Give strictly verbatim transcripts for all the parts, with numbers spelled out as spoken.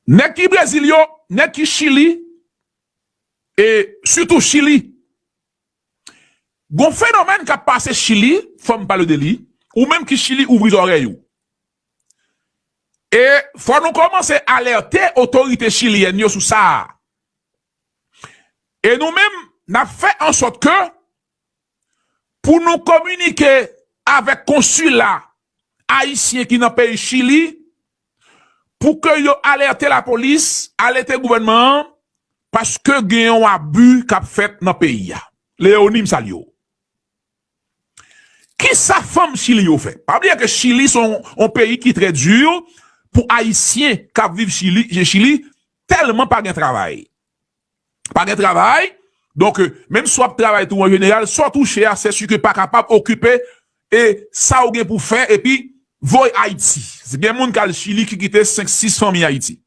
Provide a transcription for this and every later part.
Nèg ki Brezil yo, nèg ki Chili, e sitou Chili. Gon fenomèn k ap pase Chili, fò m pale de li, ou menm ki Chili, ouvri zòrèy ou. E fò nou kòmanse alète otorite chiliyèn yo sou sa a. E nou menm, n ap fè an sòt ke pou nou kominike avèk konsila ayisyen ki nan peyi Chili, pou ke yo alète lapolis, alète gouvènman an, paske gen yon abi k ap fèt nan peyi a. Leoni, m salye w. Kisa fanm Chili yo fè? Pa bliye ke Chili se yon, yon peyi ki trè di pou Ayisyen k ap viv Chili, Chili, tèlman pa gen travay. Pa gen travay. Donk, euh, menm si w ap travay tou an jeneral, sa w touche a, se si ke pa kapab okipe e sa w gen pou fè, epi voye Ayiti. Gen moun k al Chili ki kite senk, sis fanmi Ayiti.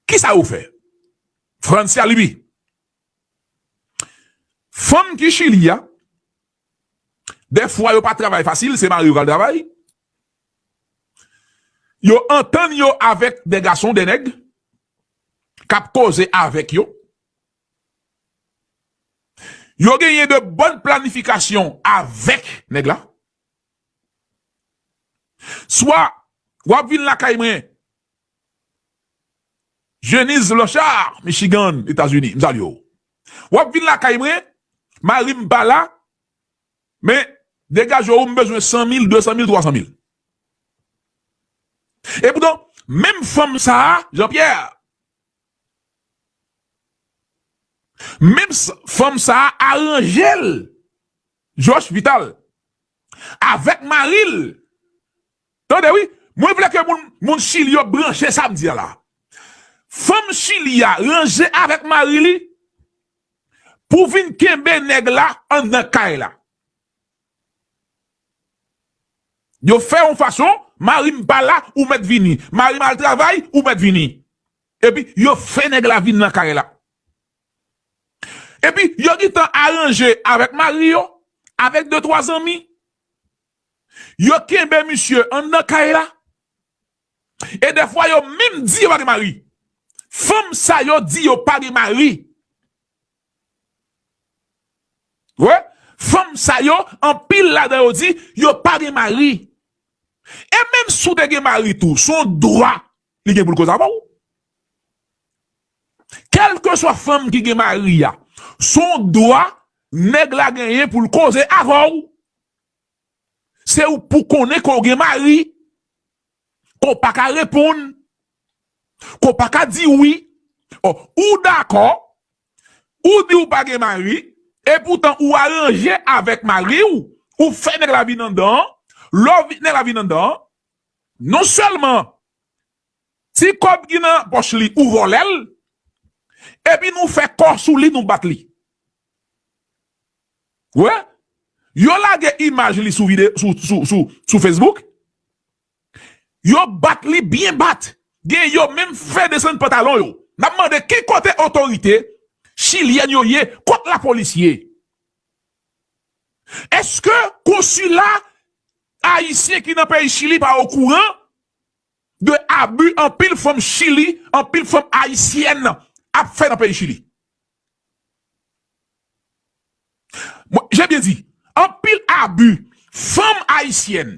Kisa yo fè? Francia Libi. Fanm ki Chili a, dèfwa yo pa travay fasil, se mari yo k al travay. Yo antann yo avèk de gason, de nèg, k ap koze avèk yo. Yo genyen de bòn planifikasyon avèk nèg la. Swa, w ap vin lakay mwen, Jenise Blanchard, Michigan, Etazini, m salye w. W ap vin lakay mwen, mari m pa la, men degaje w, m bezwen san mil, de san mil, twa san mil. Epoutan, menm fanm sa a, Jean-Pierre, menm s-, fanm sa a aranje l, Josh Vital, avèk mari l. Tande wi, mwen vle ke moun, moun Chili yo branche sa m di a la. Fanm Chili a ranje avèk mari li pou vin kenbe nèg la anndan kay la. Yo fè yon fason, mari m pa la, ou mèt vini. Mari m al travay, ou mèt vini. Epi, yo fè nèg la vin nan kay la. Epi, yo gentan aranje avèk mari yo, avèk de twa zanmi. Yo kenbe misye anndan kay la. E dèfwa, yo menm di yo pa gen mari. Fanm sa yo di yo pa gen mari. Wi, fanm sa yo, anpil ladan yo di, yo pa gen mari. E menm si w te gen mari tou, se yon dwa li gen pou l koze avè w. Kèlkeswa fanm ki gen mari a, se yon dwa nèg la genyen pou l koze avè w. Se ou pou konnen ke w gen mari, ke w pa ka reponn, ke w pa ka di wi. Ò, ou dakò, ou di w pa gen mari, epoutan ou aranje avèk mari w, ou fè nèg la vin anndan an, lè w vi-, nèg la vin anndan an, non sèlman ti kòb ki nan pòch li, ou vòlè l, epi nou fè kò sou li, nou bat li. Wi, yo lage imaj li sou vide-, sou, sou, sou, sou Facebook. Yo bat li byen bat. Gen yo menm fè desann pantalon yo. N ap mande ki kote otorite chilyèn yo ye, kot lapolis ye. Èske konsila ayisyen ki nan peyi Chili pa okouran de abi anpil fanm Chili, anpil fanm ayisyèn ap fè nan peyi Chili? Mwen, j'ai bien dit, anpil abi fanm ayisyèn,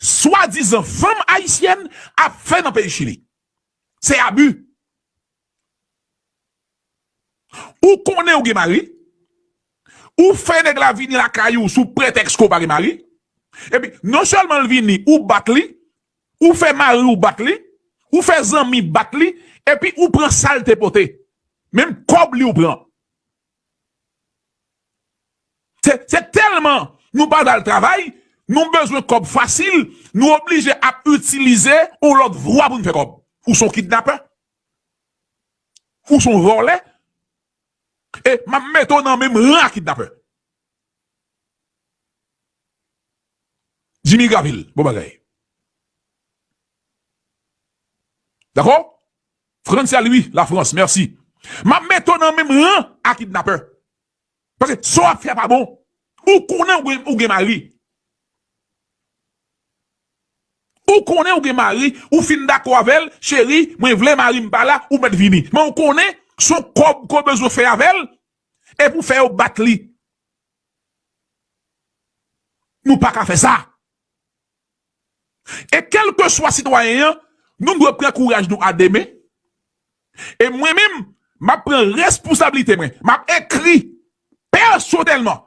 swadizan fanm ayisyèn ap fè nan peyi Chili. Se abi. Ou konnen ou gen mari, ou fè nèg la vini lakay ou sou pretèks ke w pa gen mari, epi non sèlman l vini, ou bat li, ou fè mari w bat li, ou fè zanmi bat li, epi ou pran sa l te pote. Menm kòb li ou pran. Se, se tèlman nou pa t al travay, nou bezwen kòb fasil, nou oblije ap itilize yon lòt vwa pou n fè kòb. Ou se yon kidnapè. Ou se yon vòlè. E m ap mete w nan menm ran ak kidnapè. Jimmy Graville, bon bagay. Dakò? Francia Louis, Lafrans, mèsi. M ap mete w nan menm ran ak kidnapè. Paske sa w ap fè a pa bon. Ou konnen ou gen, ou gen mari. Ou konnen ou gen mari, ou fin dakò avè l, cheri, mwen vle mari m pa la, ou mèt vini. Men ou konnen se yon kòb ke w bezwen fè avè l, epi w fè yo bat li. Nou pa ka fè sa. E kèlkeswa sitwayen an, nou dwe pran kouraj nou a de men. E mwen menm, m ap pran responsablite mwen. M ap ekri pèsonèlman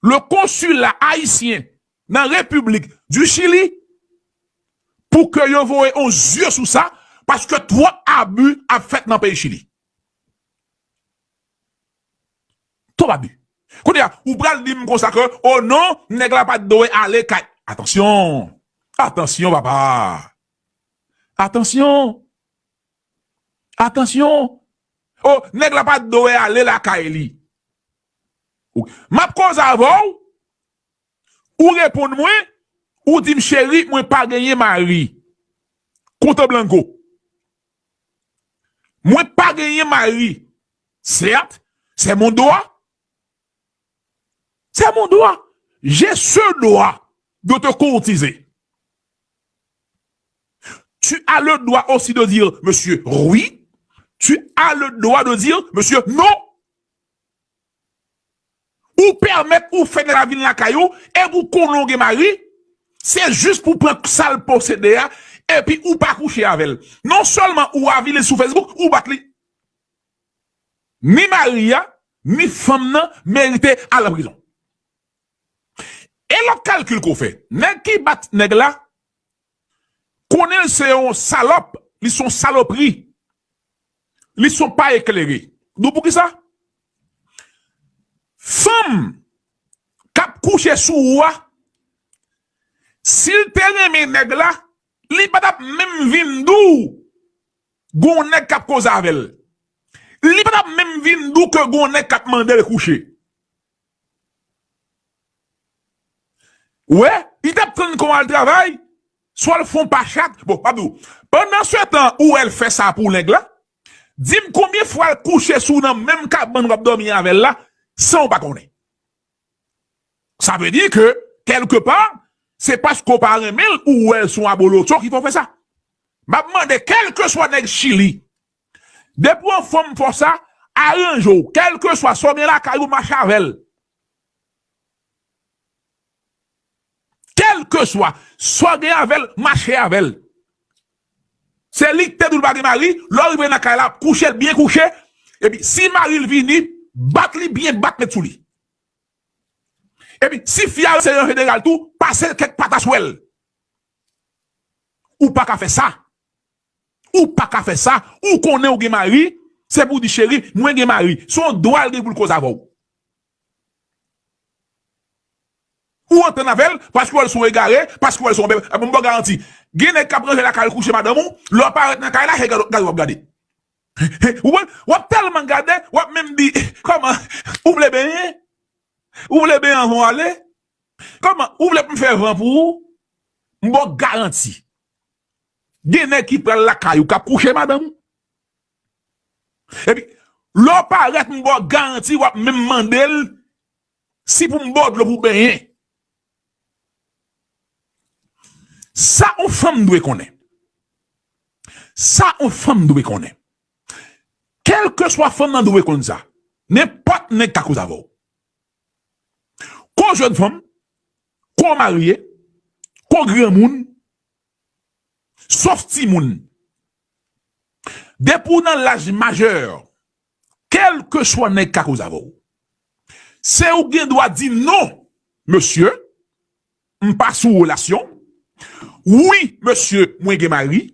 le consulat haïtien nan Repiblik du Chili pou ke yo voye yon zye sou sa, paske twòp abi ap fèt nan peyi Chili. Twòp abi. Kounye a, ou pral di m konsa ke, o non, nèg la pa t dwe ale kay. Atansyon! Atansyon, papa! Atansyon! Atansyon! O, nèg la pa t dwe ale lakay li. Ou- M ap koze avè w, ou reponn mwen, ou di m, cheri, mwen pa genyen mari. Kontan blango. Mwen pa genyen mari. Certes, c'est mon droit. C'est mon droit. J'ai ce droit de te courtiser. Tu as le droit aussi de dire, monsieur, oui. Tu as le droit de dire, monsieur, non. Ou pèmèt ou fè nèg la vin lakay ou, epi ou konnen w gen mari, se jis pou pran sa l posede a, epi ou pa kouche avè l. Non sèlman ou avili l sou Facebook, ou bat li. Ni mari a, ni fanm nan merite al nan prizon. E lòt kalkil ke w fè, nèg ki bat nèg la, konnen l se yon salòp, li se yon salopri, li se yon pa eklere. Nou poukisa? Fanm k ap kouche sou ou a, si l te renmen nèg la, li pa t ap menm vin di w gon nèg k ap koze avè l. Li pa t ap menm vin di w ke gon nèg k ap mande l kouche. Ou wè, li t ap tann ke w al travay, swa l fè yon pa chat. Bon, m ap di w, pandan se tan ou wè l fè sa pou nèg la, di m konbyen fwa l kouche sou w nan menm kabann w ap dòmi avè l la, san w pa konnen. Sa vle di ke, kèlkepa, se paske w pa renmen l ou wè l se yon abolotcho ki fè w fè sa. M ap mande, kèlkeswa nèg Chili, depi w an fòm fò sa, aranje w, kèlkeswa sa w gen lakay ou, mache avè l. Kèlkeswa sa w gen avè l, mache avè l. Se li ki te di w l pa gen mari, lè w rive nan kay la, kouche l byen kouche, epi si mari l vini, bat li byen bat met sou li. Epi si fi a se an jeneral tou, pase l kèk pataswèl. Ou pa ka fè sa. Ou pa ka fè sa. Ou konnen w gen mari, se pou w di, cheri, mwen gen mari. Se yon dwa l gen pou l koze avè w. Ou antann avè l, paske w wè l se yon egare, paske w wè l se yon bèbè. Bon, m ba w garanti. Gen nèg k ap ranje lakay li kouche madanm ou, lè w parèt nan kay la, se gade, gade w ap gade. Ou konprann? W ap tèlman gade, w ap menm di, kòman, ou vle benyen? Ou vle benyen anvan w ale? Kòman, ou vle pou m fè van pou ou? M ba w garanti. Gen nèg ki pral lakay ou k ap kouche madanm ou. Epi, lè w parèt, m ba w garanti, w ap menm mande l si pou m ba w dlo pou w benyen. Sa yon fanm dwe konnen. Sa yon fanm dwe konnen. Kèlkeswa fanm nan dwe konn sa. Nenpòt nèg ka koze avè w. Ko jèn fanm, ko marye, ko granmoun, sof timoun. Depi w nan laj majè, kèlkeswa nèg ka koze avè w, se ou gen dwa di non, mesye, m pa sou relasyon. Wi, mesye, mwen gen mari.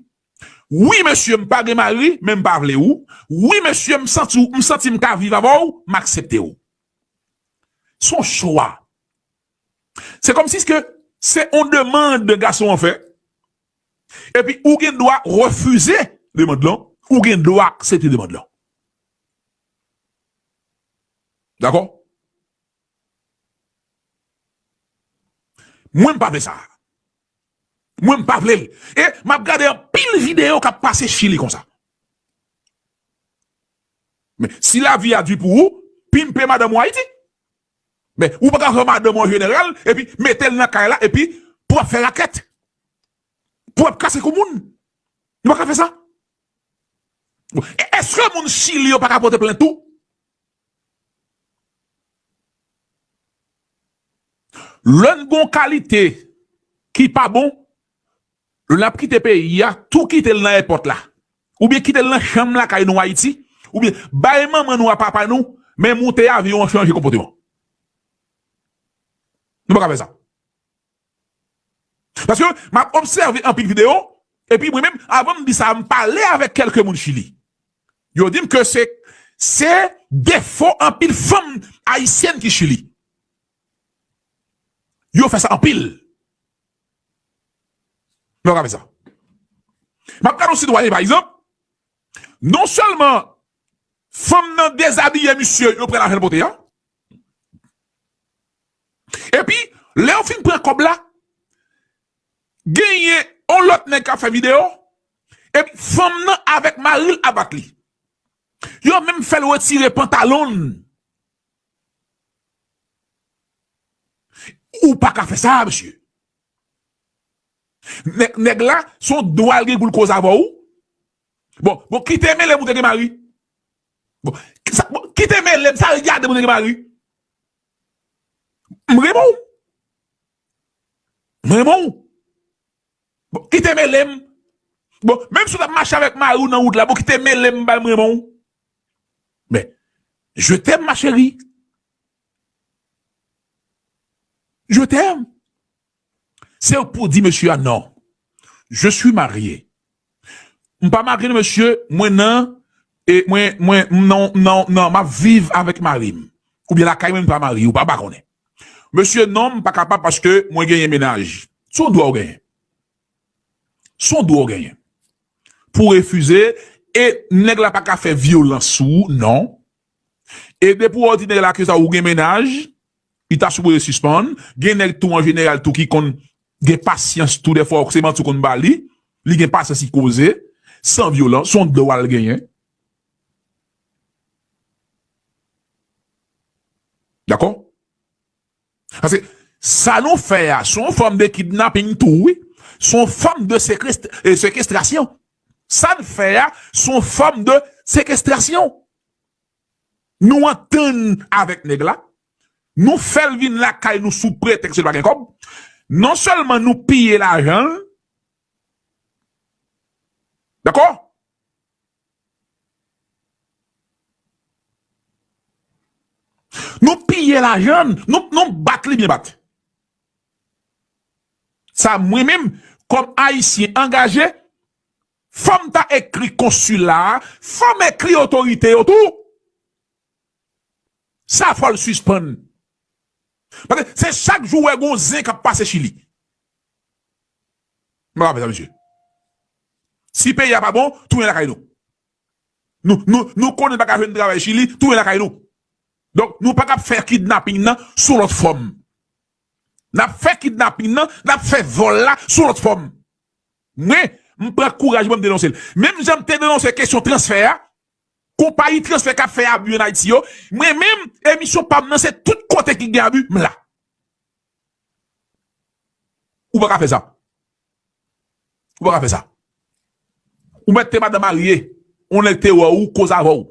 Wi, mesye, m pa gen mari, men m pa vle ou. Wi, mesye, m santi w, m santi m ka viv avè w, m aksepte w. Se yon chwa. Se kòmsi ke se yon demann gason an fè, epi ou gen dwa refize demann lan, ou gen dwa aksepte demann lan. Dakò? Mwen, m pa vle sa. Mwen, m pa vle l. E m ap gade anpil videyo k ap pase Chili konsa. Men, si lavi a di pou ou, pimpe madanm ou Ayiti. Men, ou pa ka fè madanm ou an jeneral, epi mete l nan kay la, epi pou w ap fè rakèt. pou w ap kase kou moun. Nou pa ka fè sa. Bon, e- èske moun Chili yo pa ka pote plent tou? Lè n gon kalite ki pa bon, lè n ap kite peyi a, tou kite l nan èpòt la. Oubyen kite l nan chanm lakay nou Ayiti, oubyen bay manman nou a papa nou, men moute avyon an chanje konpòteman. Nou pa ka fè sa. Paske m ap obsève anpil videyo, epi mwen menm, avan m di sa, m pale avèk kèlke moun Chili. Yo di m ke se, se defo anpil fanm ayisyèn ki Chili. Yo fè sa anpil. Nou pa ka fè sa. M ap gade yon sitwayen, pa egzanp, non sèlman fanm nan dezabiye misye, yo pran lajan l pote a, epi, lè yo fin pran kòb la, genyen yon lòt nèg k ap fè videyo, epi fanm nan avèk mari l ap bat li. Yo menm fè l retire pantalon l. Ou pa ka fè sa, mesye. Nèg, nèg la, se yon dwa l gen pou l koze avè w. Bon, bon, kite mele m ou te gen mari. Bon, sa, bon, kite mele m, sa regade m ou te gen mari. M renmen w. M renmen w. Bon, kite mele m. Bon, menm si w t ap mache avèk mari w nan wout la, bon, kite mele m, bay m renmen w. Men, je t'aime, ma chérie. Je t'aime. Se pou di mesye a non. Je suis marié. M pa marye non, mesye, mwen nan, e mwen, mwen, m nan, m nan, nan, m ap viv avèk mari m. Oubyen lakay mwen, m pa marye, ou pa, pa konnen. Mesye, non, m pa kapab paske mwen genyen mennaj. Se yon dwa w genyen. Se yon dwa w genyen. Pou refize, e nèg la pa ka fè vyolans sou ou, non. E depi w di nèg la ke sa ou gen mennaj, li ta sipoze sispann. Gen nèg tou an jeneral tou ki konn gen pasyans tou, dèfwa se manti w konn ba li. Li gen pasyans, li koze, san vyolans, se yon dwa l genyen. Dakò? Paske sa nou fè a, se yon fòm de kidnaping tou, wi. Se yon fòm de sekest-, e, sekestrasyon. Sa n fè a, se yon fòm de sekestrasyon. Nou antann avèk nèg la, nou fè l vin lakay nou sou pretèks li pa gen kòb. Non sèlman nou piye lajan l, dakò? Nou piye lajan l, nou, nou bat li byen bat. Sa mwen menm, kòm Ayisyen angaje, fò m ta ekri konsila a, fò m ekri otorite yo tou. Sa fò l sispann. Paske se chak jou w wè gon zen k ap pase Chili. M pa ka fè sa, mesye. Si peyi a pa bon, tounen lakay nou. Nou, nou, nou konnen n pa ka jwenn travay Chili, tounen lakay nou. Donk, nou pa ka fè kidnaping nan sou lòt fòm. N ap fè kidnaping nan, n ap fè vòl la sou lòt fòm. Mwen, m pran kouraj mwen, m denonse l. Menm jan m te denonse kesyon transfè a, konpayi transfè k ap fè abi ann Ayiti yo, mwen menm, emisyon pa m nan, se tout kote ki gen abi, m la. Ou pa ka fè sa. Ou pa ka fè sa. Ou mèt te madanm marye, yon nèg te wè w, koze avè w.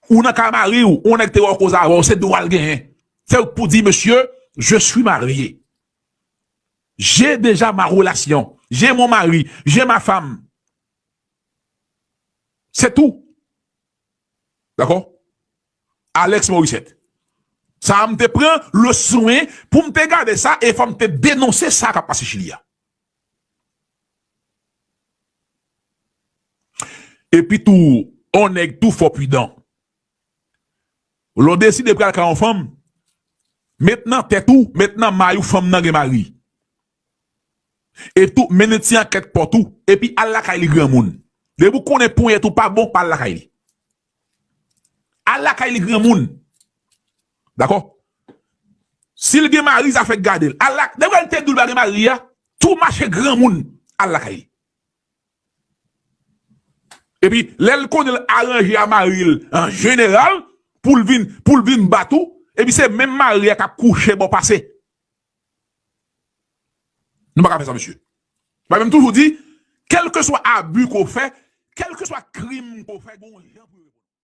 Ou nan kay mari w, yon nèg te wè w, koze avè w, se dwa l genyen. Se pou di, mesye, je suis marié. J'ai déjà ma relation. J'ai mon mari, j'ai ma femme. Se tou. Dakò? Alex Morissette. Sa a m te pran le swen pou m te gade sa e fò m te denonse sa k ap pase Chili a. Epi tou, on nèg tou fò pridan. Lè w deside pral kay yon fanm, met nan tèt ou, met nan may ou fanm nan gen mari. E tou, mennen ti ankèt pa w tou, epi al lakay li granmoun. Depi w konnen ponyèt ou pa bon, pa al lakay li. Al lakay li granmoun. Dakò? Si l gen mari, zafè k gade l. Al la, depi l te di w l pa gen mari a, tou mache granmoun, al lakay li. Epi, lè l konnen l aranje a mari l, an jeneral, pou l vin, pou l vin bat ou, epi se menm mari a k ap kouche bò pase. Nou pa ka fè sa, mesye. Mwen menm toujou di, kèlkeswa abi ke w fè, kèlkeswa krim ke w fè, gen yon jan pou yo